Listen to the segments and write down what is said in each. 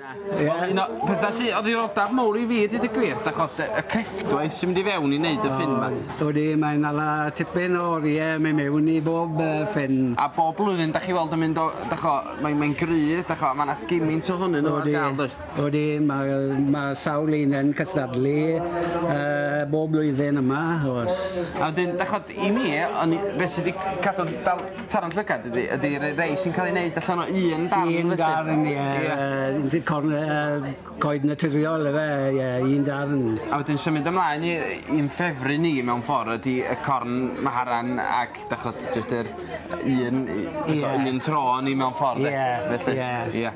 Wel, un o pethau sydd o ddiddordeb mawr i fi, dweud y gwir, da chod, y crefftwaith sy'n mynd i fewn i wneud y ffyn 'ma. Odi, mae'n ala tipyn o oriau mynd mewn i bob ffyn. A bob blwyddyn, da chi weld yn mynd o, da cho, mae'n mae gry, da cho, mae yna gymaint ohonyn nhw ar gael, does? Odi, mae sawl un yn cystadlu bob blwyddyn yma, oes. A wedyn, da chod, i mi, o'n i, beth sydd wedi cadw dal taro'n llygad ydy rei sy'n cael ei wneud allan o un darn. Un darn, ie. Corn, coed naturiol, efe, ie, un darn. A wedyn symud ymlaen i'n ffefryn ni mewn ffordd ydy y corn maharan ac, da chod, jyst yr un, un tro ni mewn ffordd. Ie, ie. Ie.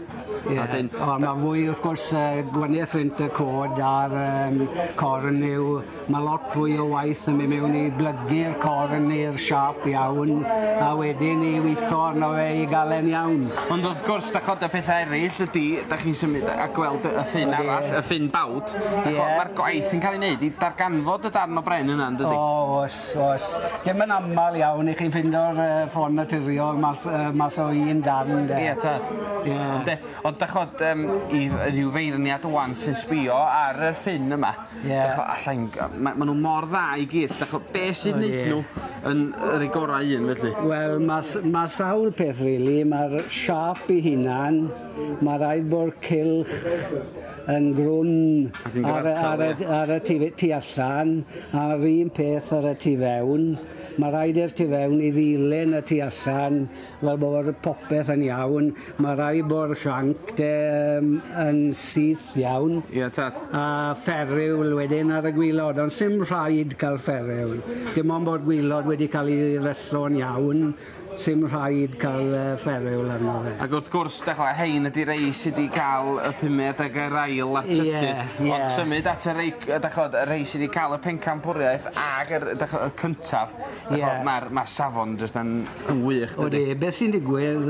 Ond mae fwy, wrth gwrs, gwahaniaeth rhynt y cod a'r corn yw, mae lot fwy o waith yn mynd mewn i blygu'r corn i'r siâp iawn, a wedyn i weithio arno fe i gael e'n iawn. Ond wrth gwrs, da chod, y pethau eraill ydy, da chi'n symud a gweld y ffyn arall, y ffyn bawd. Da chod, mae'r gwaith yn cael ei wneud i darganfod y darn o bren yna, yn dydi? O, oes, oes. Dim yn aml iawn i chi'n ffindo'r ffon naturiol mas o un darn. Ie, tad. Ie. Ond da chod, i ryw feirniad wan sy'n sbio ar y ffyn yma, da chod, allai'n, ma nhw mor dda i gyd, da chod, be sy'n neud nhw yn yr eu gorau un, felly? Wel, mae sawl peth, really. Mae'r siâp i hunan, mae rhaid bod cylch yn grwn ar y tu allan, a'r un peth ar y tu fewn. Mae rhaid i'r tu fewn i ddilyn y tu allan fel bod popeth yn iawn. Mae rhaid bod sianc de yn syth iawn. Ie, tad. A fferriwl wedyn ar y gwylod, ond sim rhaid cael fferriwl. Dim ond bod gwylod wedi cael ei reso'n iawn, sim rhaid cael fferriwl arno fe. Ac wrth gwrs, da chwa, hein ydy rei sydd wedi cael y pumed ac yr ail a'r trydydd. Ond symud at y rei, da chwa, y rei sydd wedi cael y pencampwriaeth ac yr, da chwa, y cyntaf, da chwa, mae'r safon jyst yn wych, dydy. Odi, beth sy'n digwydd,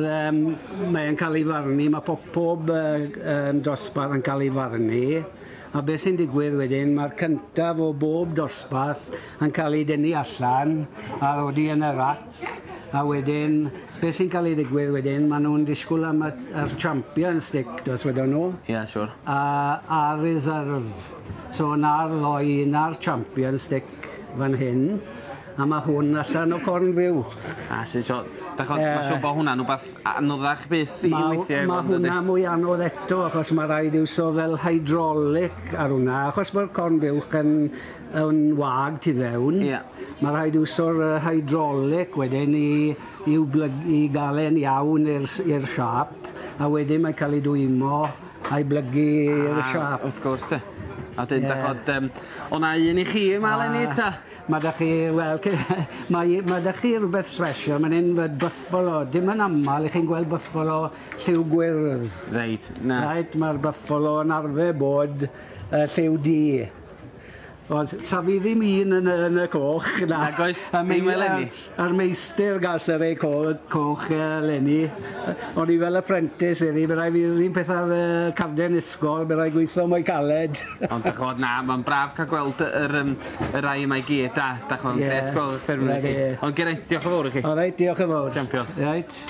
mae'n cael ei farnu, mae pob dosbarth yn cael ei farnu. A beth sy'n digwydd wedyn, mae'r cyntaf o bob dosbarth yn cael ei dynnu allan a ddodi yn y rac. A wedyn, beth sy'n cael ei ddigwydd wedyn, maen nhw'n disgwyl am yr champion stick, dos wedyn nhw. Ie, siwr. A reserve. So, na'r ddoi, na'r champion stick fan hyn, a mae hwn allan o corn fuwch. A sy'n so, da chod, mae'n siŵr bod hwnna'n rhywbeth anoddach byth i weithio. Mae hwnna mwy anodd eto, achos mae rhaid iwso fel hydraulic ar hwnna, achos mae'r corn buwch yn wag tu fewn. Mae rhaid iwso'r hydraulic wedyn i gael e'n iawn i'r siâp, a wedyn mae'n cael ei dwymo a'i blygu i'r siâp. Wrth gwrs, de. A dyn, da chod, o'na un i chi yma, eleni, ta? Mae da chi, wel, mae da chi rhywbeth special, mae'n un fod buffalo, dim yn aml i chi'n gweld buffalo lliw gwyrdd. Reit, na. Reit, mae'r buffalo yn arfer bod lliw du. Ond sa fi ddim un yn y coch. Nag oes, dim eleni. A'r meistr gas yr ei coch eleni. O'n i fel apprentice iddi, byddai fi'r un peth ar carden ysgol, byddai gweithio mwy caled. Ond da chod, na, mae'n braf cael gweld y rai yma i gyd, da chod, mae'n gret gweld y ffermwyr i chi. Ond Geraint, diolch yn fawr i chi. O reit, diolch yn fawr. Champion. Reit.